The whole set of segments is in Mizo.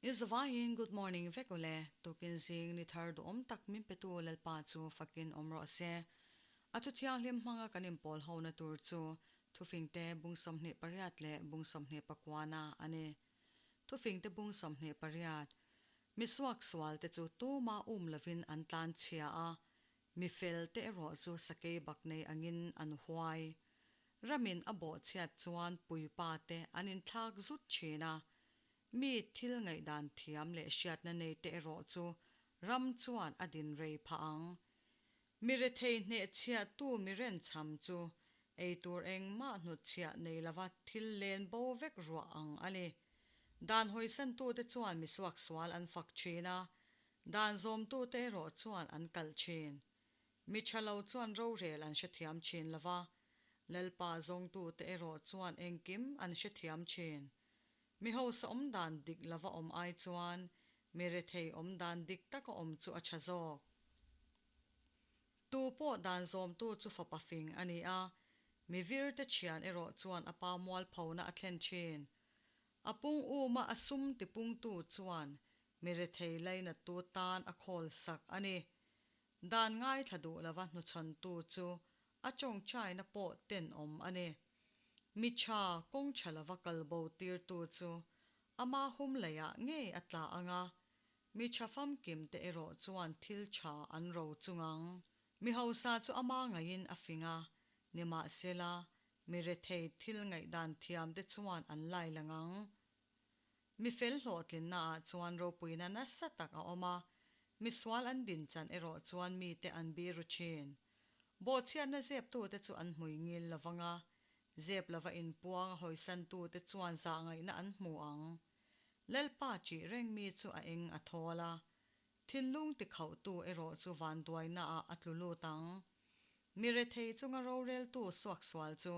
I zavaiin good morning vek ule, tukin zing ni thar duhawm tak min petu Lalpa chu fakin awm rawh se. A thu thianghlim hmanga kan inpawl hona tur chu Thufingte bung 28 leh bung 29 a ni. Thufingte bung 28, Mi suak sual te chu tuma um lovin an tlan chhia a, mi fel te erawh chu sakei bak nei angin an huai. Ramin a bawhchhiat chuan puipa te an inthlak zut thin a, Mi thil ngaihdan thiam leh hriatna nei te erawh chu ram chuan a din rei phah ang. Mi rethei hnehchhiahtu mi renchham chu ei tur engmah hnutchhiah nei lova thil len bo vek ruah ang a ni. Dan hawisantute chuan mi suaksual an fak thin a, dan zawmtute erawh chuan an kalh thin. Mi tha lo chuan rorel an hrethiam thin lova, Lalpa zawngtute erawh chuan engkim an hrethiam thin. Mi hausa awm dan dik lova awm ai chuan mi rethei awm dan dik taka awm chu a tha zawk. Tu pawh dan zawmtu chu fapa fing a ni a, mi virte thian erawh chuan a pa mualphona a thlen thin. A pung uma a sum tipungtu chuan mi rethei lainattu tan a khawl sak a ni. Dan ngaithla duh lova hnuchhawntu chu a tawngtaina pawh tenawm a ni. Mi tha kawng tha lova kal bo tirtu chu ama hum leiah ngei a tla ang a, mi tha famkim te erawh chuan thil tha an ro chung ang. Mi hausa chu ama ngaiin a fing a, nimahsela mi rethei thil ngaihdan thiam te chuan an lai lang ang. Mi fel hlawhtlinna ah chuan ropuina nasa tak a awm a, mi sual an din chan erawh chuan mite an biru thin. Bawhchhiatna zeptute chu an hmui ngil lo vang a, zep lova inpuang a hawisantute chuan zahngaihna an hmu ang. Lalpa ṭih reng mi chu a eng a thawl a, thinlung tikhauhtu erawh chu vanduaina ah a tlu lut ang. Mi rethei chunga roreltu suaksual chu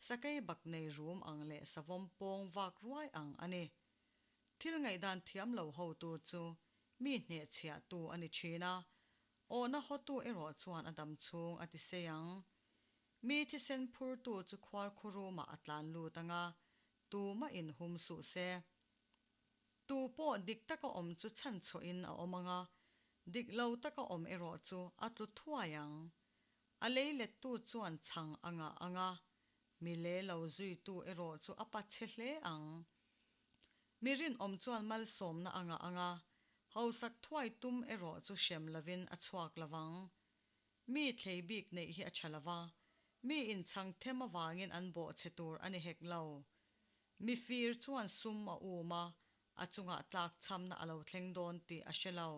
sakei bak nei rum ang leh savawm pawng vak ruai ang a ni. Thil ngaihdan thiam lo hotu chu mi hnehchhiahtu a ni thin a, awhna hawtu erawh chuan a dam chhung a ti sei ang. Mi thisen phurtu chu khuarkhu rumah a tlan lut ang a, tumah inhum suh se. Tu pawh dik taka awm chu chhanchhuahin a awm ang a, dik lo taka awm erawh chu a tlu thuai ang. A lei lettu chuan chhang a ngah ang a, mi le lo zuitu erawh chu a pachhe hle ang. Mi rinawm chuan malsawmna a ngah ang a, hausak thuai tum erawh chu hrem lovin a chhuak lo vang. Mi thlei bik neih hi a tha lo va, mi inchhang them avangin an bawhchhe tur a ni hek lo. Mi fir chuan sum a um a, a chungah tlakchhamna a lo thleng dawn tih a hre lo.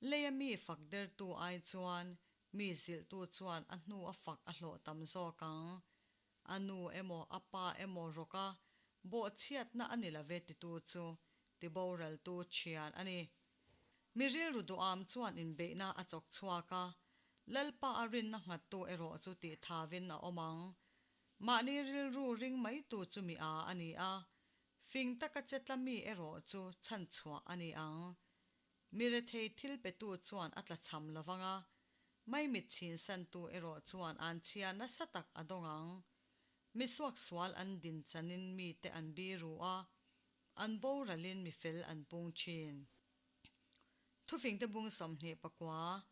Leia mi fak dertu ai chuan mi zilhtu chuan a hnu a fak a hlawh tam zawk ang. A nu emaw a pa emaw rawk a, bawhchhiatna a ni love titu chu tiboraltu thian a ni. Mi rilru duham chuan inbeihna a chawk chhuak a, Lalpa a rinna nghattu erawh chu tihthawin a awm ang. Mahni rilru ring maitu chu mi a a ni a, fing taka che tla mi erawh chu chhanchhuah a ni ang. Mi rethei thil petu chuan a tlachham lo vang a, maimit chhinsantu erawh chuan an chhia nasa tak a dawng ang. Mi suaksual an din chanin mite an biru a, an boralin mi fel an pung thin. Thufingte bung 29.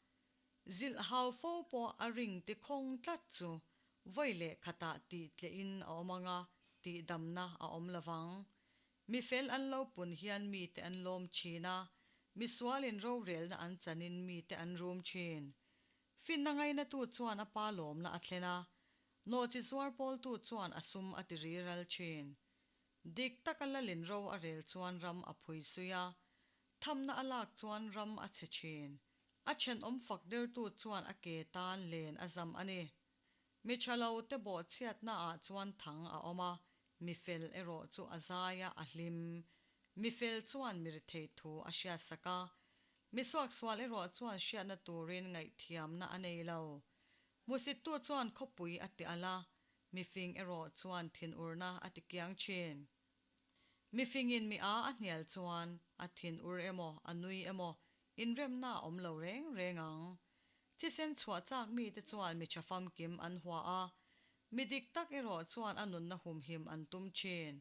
Zilh hau fo pawh a ring ti khawng tlat chu vawi leh khatah tih tlehin a awm ang a, tih damna a awm lo vang. Mi fel an lo pun hian mite an lawm thin a, mi sualin rorelna an chanin mite an rum thin. Finna ngainatu chuan a pa lawmna a thlen a, nawhchi zuar pawltu chuan a sum a ti riral thin. Dik taka lalin ro a rel chuan ram a phui sui a, thamna a lak chuan ram a chhe thin. A thenawm fak dertu chuan a ke tan len a zam a ni. Mi tha lo te bawhchhiatna ah chuan thang a awm a, mi fel erawh chu a zai a, a hlim. Mi fel chuan mi rethei thu a hriatsak a, mi suaksual erawh chuan hriatna turin ngaihthiamna a nei lo. Hmusittu chuan khawpui a ti alh a, mi fing erawh chuan thinurna a ti kiang thin. Mi fingin mi a a hnial chuan a thinur emaw a nui emaw inremna a awm lo reng reng ang. Thisen chhuah chak mite chuan mi tha famkim an hua a, mi dik tak erawh chuan a nunna humhim an tum thin.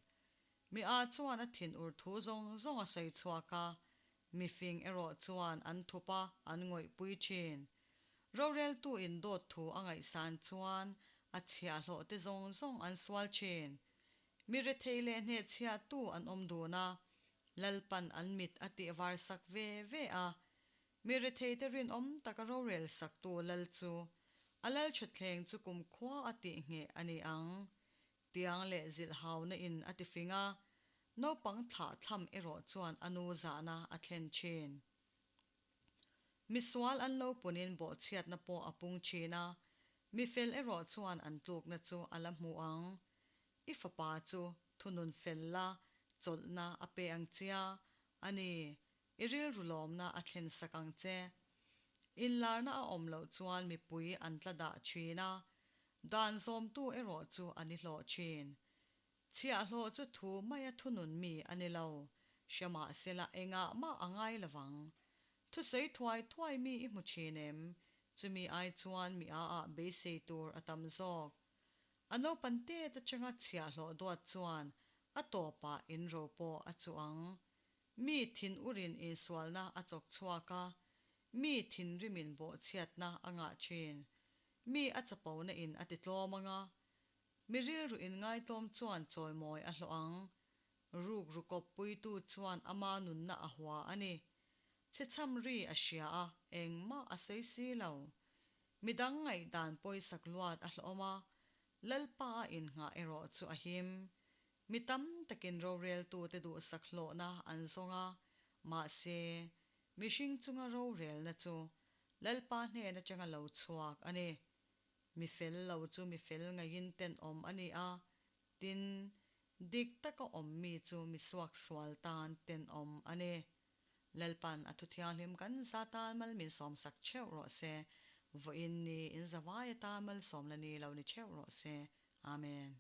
Mi â chuan a thinur thu zawng zawng a sawi chhuak a, mi fing erawh chuan an thup a, an ngawihpui thin. Roreltu in dawt thu a ngaihsan chuan a chhiahhlawh te zawng zawng an sual thin. Mi rethei leh hnehchhiahtu an awm dun a, Lalpan an mit a tih var sak ve ve a. Mi rethei te rinawm taka rorel saktu Lal chu a Lal thatthleng chu kumkhua a tih ngheh a ni ang. Tiang leh zilhhauna in a ti fing a, naupang thlah thlam erawh chuan a nu zahna a thlen thin. Misual an lo punin bawhchhiatna pawh a pung thin a, mifel erawh chuan an tlukna chu a la hmu ang. I fapa chu thunun fel la, chawlhna a pe ang chia, a ni, i rilru lawmna a thlen sak ang che. Inlarna a awm loh chuan mipui an tla dah thin a, dan zawmtu erawh chu a ni hlawh thin. Chhiahhlawh chu thu maia thunun mi a ni lo, hria mahsela engah mah a ngai lovang. Thusawi thuai thuai mi i hmu thin em? Chumi ai chuan mi a ah beisei tur a tam zawk. A naupan tet atanga chhiahhlawh duat chuan a tawpah in ro pawh a chuh ang. Mi thinurin insualna a chawk chhuak a, mi thinrimin bawhchhiatna a ngah thin. Mi a chapona in a ti tlawm ang a, Mi rilru inngaitlawm chuan chawimawi a hlawh ang. Rukru kawppuitu chuan ama nunna a hua a ni. Chhechham ri a hria a, engmah a sawi si lo. Midang ngaihdan pawisak luat a hlawhawm a, Lalpa a innghah erawh chu a him. Mi tam takin roreltute duhsak hlawhna an zawng a, mahse, mihring chunga rorelna chu Lalpa hnen atanga lo chhuak a ni. Mi fel lo chu mi fel ngaiin tenawm a ni a, tin, dik taka awm mi chu mi suaksual tan tenawm a ni. Lalpan a thu thianghlim kan za tan mal min sawmsak theuh rawh se. Vawiin ni in zavai atan malsawmna ni lo ni theuh rawh se. Amen.